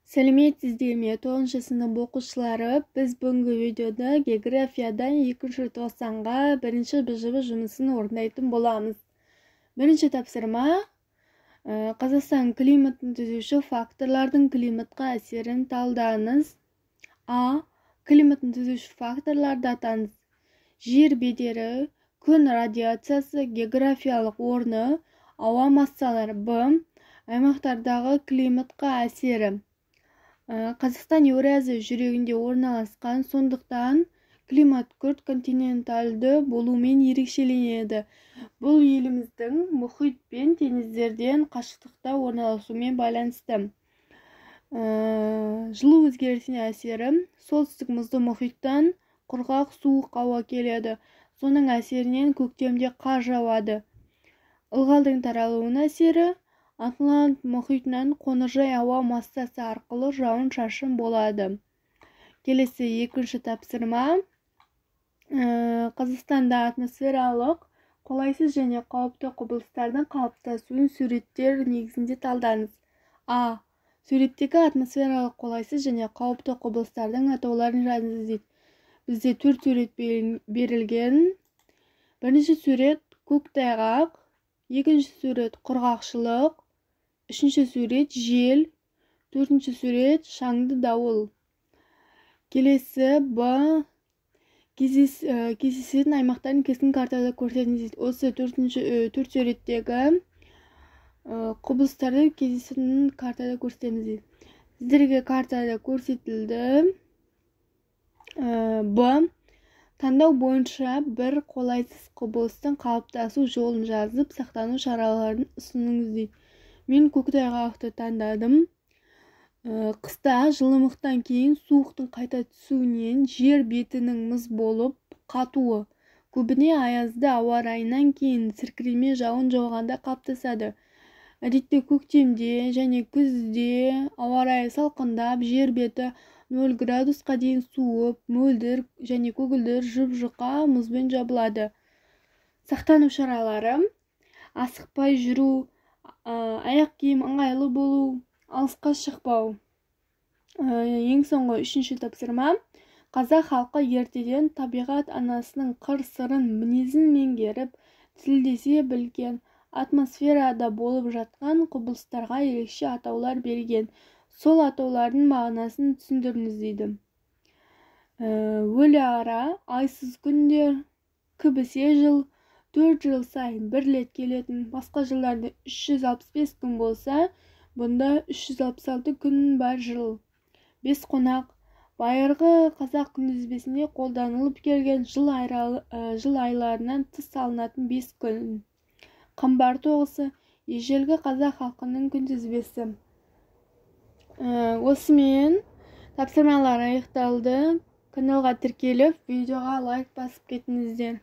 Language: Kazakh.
Сәлеметсіздер ме, 9 сынып оқушылары! Біз бүгінгі видеода географиядан 2 тоқсанға 1 БЖБ жұмысын орындайтын боламыз. Бірінші тапсырма: Қазақстан климатын түзуші факторлардың климатқа әсерін талдаңыз. А. Климатын түзуші факторларды атаңыз. Жер бедері, күн радиациясы, географиялық орны, ауа массалары. Б. Аймақтардағы климатқа әсері. Қазақстан Еуразия жүрегінде орналасқан, сондықтан климат күрт континентальды болуымен ерекшеленеді. Бұл еліміздің мұхит пен теңіздерден қашықтықта орналасуымен байланысты. Жылу өзгерісіне әсері: солтүстік мұзды мұхиттан құрғақ суық ауа келеді. Соның әсерінен көктемде қар жауады. Ылғалдың таралуына әсері: Атлант мұхитынан қоңыржай ауа массасы арқылы жауын-шашын болады. Келесі екінші тапсырма: Қазақстанда атмосфералық қолайсыз және қауіпті құбылыстардың қалыптасуын суреттер негізінде талдаңыз. А. Суреттегі атмосфералық қолайсыз және қауіпті құбылыстардың атауларын жазыңыз дейді. Бізде 4 сурет берілген. Бірінші сурет көктайғақ, екінші сурет құрғақшылық, үшінші сурет жел, төртінші сурет шаңды дауыл. Келесі Б. Кездесетін аймақтарын кесін картада көрсетіңіз. Осы төрт суреттегі құбылыстарды кездесетін картада көрсетеміз дейді. Сіздерге картада көрсетілді. Б. Таңдау бойынша бір қолайсыз құбылыстың қалыптасу жолын жазып, сақтану шараларын ұсыныңыз дейді. Мен көктайғақты таңдадым. Қыста жылымықтан кейін суықтың қайта түсуінен жер бетінің мұз болып қатуы, көбіне аязды ауа райынан кейін сіркіреме жауын жауғанда қалыптасады. Әдетте көктемде және күзде ауа райы салқындап, жер беті 0 градусқа дейін суып, мөлдір және көгілдір жұп-жұқа мұзбен жабылады. Сақтану шаралары: асықпай жүру, аяқ киім ыңғайлы болу, алысқа шықпау. Ең соңғы үшінші тапсырма: Қазақ халқы ертеден табиғат анасының қыр-сырын, мінезін меңгеріп, тілдесе білген, атмосферада болып жатқан құбылыстарға ерекше атаулар берген. Сол атаулардың мағынасын түсіндіріңіз дейді. Өлі ара, айсыз күндер, кібісе жыл, 4 жыл сайын бір рет келетін, басқа жылдарда 365 күн болса, бұнда 366 күн бар жыл. Бес қонақ, байырғы қазақ күнтізбесінде қолданылып келген жыл айларынан тыс алынатын 5 күн. Қамбар тоғысы, ежелгі қазақ халқының күнтізбесі. Осымен тапсырмалар аяқталды. Каналға тіркеліп, видеоға лайк басып кетіңіздер.